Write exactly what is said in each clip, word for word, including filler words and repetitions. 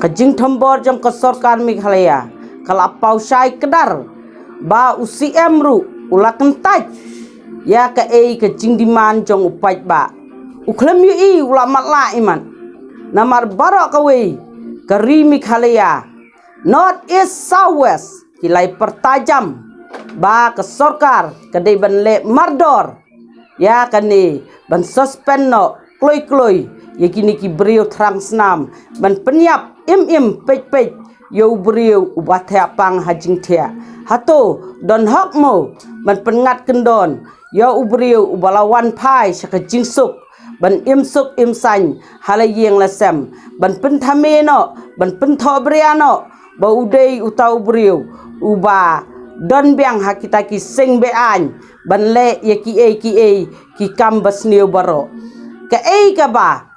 Ka jingthombor jong ka sorkar Meghalaya ka la paw shai kdar ba u C M ruh u la kyntait ïa kaei ka jingdemand jong u paidbah. U khlem ïohi u la matlah imat. Namar baroh kawei ka ri Meghalaya, North East South West, ki la ïa pyrta jam ba ka sorkar ka dei ban leh mardor ïa kane, ban suspend noh kloi kloi ïa kine ki briew thrang snam, ban pynïap im im peit peit ïa u briew uba thiah pang ha jingthiah. Hato don hok mo ban pynngat kyndon ïa u briew uba la wan phai sha ka jingsuk, ban im suk im saiñ ha la ïing la sem, ban pynthame noh, ban pynthohbria noh ba u dei uta u briew uba don biang ha kita ki seng be-aiñ ban leh ïa kiei kiei ki kam basniew baroh. Kaei kaba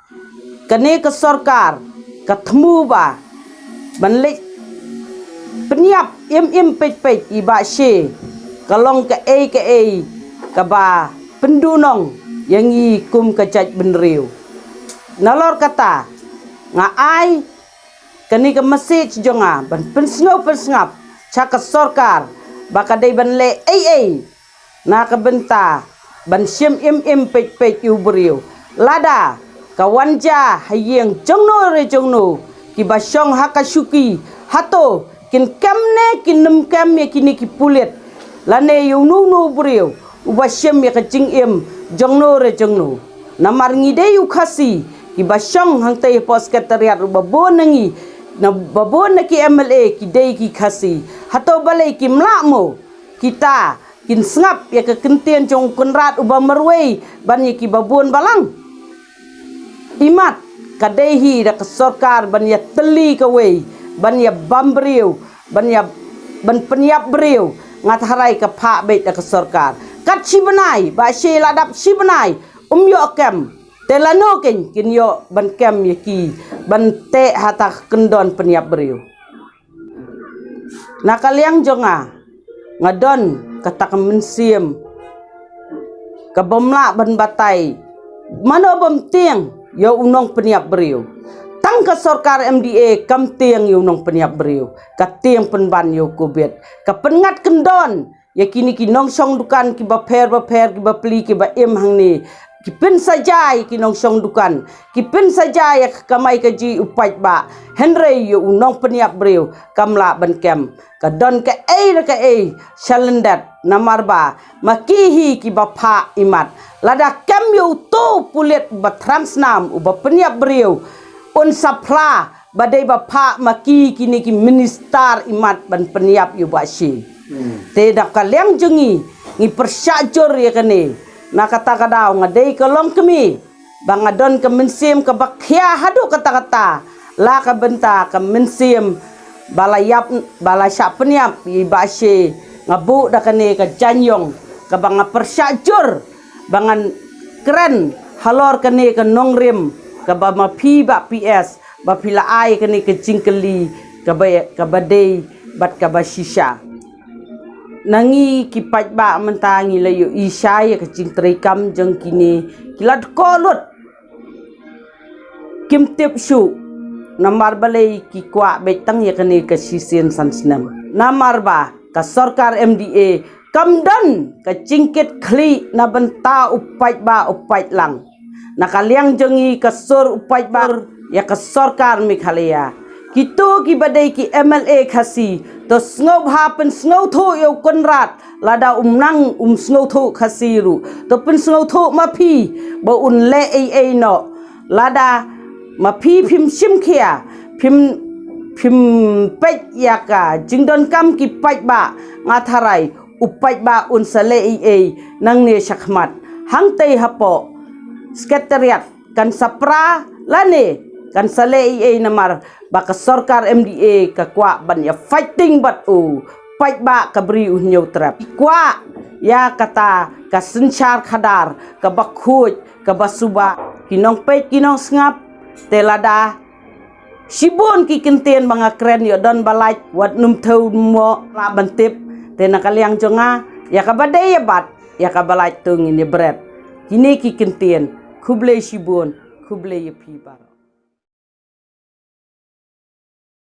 kane ka sorkar ka thmu ba ban leh pynïap im im peit peit i Bah Syieng, ka long kaei kaei kaba pynduhnong ïa ngi kum ka jaitbynriew. Nalor kata, nga ai kane ka message jong nga ban pynsngew pynsngap sha ka sorkar ba ka dei ban leh ei ei na ka bynta ban shim im im peit peit ïa u briew. Lada ka wan jia ha ïing jongno re jongno, kiba shong ha ka shuki, hato kin kem ne kin nym kem ïa kine ki pulit lane ïa uno uno u briew uba shim ïa ka jingim jongno re jongno? Namar ngi dei u Khasi, kiba shong hangtei hapoh Secretariat ruh ba bun na ngi, na ba bun na ki M L A ki dei ki Khasi. Hato balei kim lah mo kita kin sngap ïa ka kyntien jong u Conrad uba marwei ban ïa kiba bun balang? Imat ka dei hi da ka sorkar ban ïa tylli kawei, ban ïa bam briew, ban ïa, ban pynïap briew. Nga tharai ka phah beit da ka sorkar. Kat shi bnai, Bah Syieng la dap shi bnai um ïoh kem. Te lano kein kin ïoh ban kem ïa ki, ban teh ha ta ka kyndon pynïap briew? Na ka liang jong nga, nga don kata ka mynsiem ka bym lah ban batai mano bym tieng ïa u nongpynïap briew. Tang ka sorkar M D A kam tieng ïa u nongpynïap briew, ka tieng pynban ïa u Covid, ka pynngat kyndon ïa kine ki nongshong dukan kiba pher ba pher, kiba pli, kiba im hangne, ki pynsaja ïa ki nongshong dukan, ki pynsaja ïa ka kamai kajih u paidbah. Hynrei ïa u nongpynïap briew kam lah ban kem. Ka don kaei re kaei shalyndet, namar ba ma ki hi kiba phah imat. Lada kem ïa uto u pulit ba thrang snam uba pynïap briew, un sa phla ba dei ba phah ma ki kine ki minister imat ban pynïap ïa u Bah Syieng. Te da ka liang jong ngi, ngi pyrshah jur ïa kane. Na kata ka daw nga dei ka longkmie ba nga don ka mynsiem kaba khia haduh katta katta, la ka bynta ka mynsiem ba la ïap, ba la shah pynïap ïa i Bah Syieng. Nga buh da kane ka jaiñïong kaba nga pyrshah jur ba ngan kren halor kane ka nongrim kaba ma phi Bah P S, ba phi la ai kane ka jingkylli kaba, kaba dei bad kaba shisha. Na ngi ki paidbah mynta ngi la ïohi shai ïa ka jingtrei kam jong kine ki la dkoh lut. Kim tip shuh namar balei ki kwah beit tang ïa kane ka shisien san snem. Namar ba ka sorkar M D A kam don ka jingkit khlieh na bynta u paidbah u paidlang. Na ka liang jong ngi ka sur u paidbah ïa ka sorkar Meghalaya. Kito kiba dei ki M L A Khasi, to sngewbha pynsngewthuh ïa u Conrad, lada um nang um sngewthuh Khasi ruh, to pynsngewthuh ma phi ba un leh ei ei noh. Lada ma phi phim shim khia, phim, phim peit ïa ka jingdonkam ki paidbah, nga tharai u paidbah un sa leh ei ei nangne shakhmat. Hangtei hapoh Secretariat kan sa pra lane kan sa leh ei ei namar ba ka sorkar M D A ka kwah ban ïa fighting bad u paidbah ka Bri u Hynñiewtrep. Kwah ïa kata ka synshar khadar kaba khuid kaba suba, ki nongpeit ki nongsngap. Te lada shibun ki kyntien ba nga kren ïoh don ba lait, wat nym thew mo lah ban tip. Te na ka liang jong nga, ïa kaba dei ïa bad ïa kaba lait to ngin ïa bret. Kine ki kyntien, khublei shibun, khublei ïa phi baroh.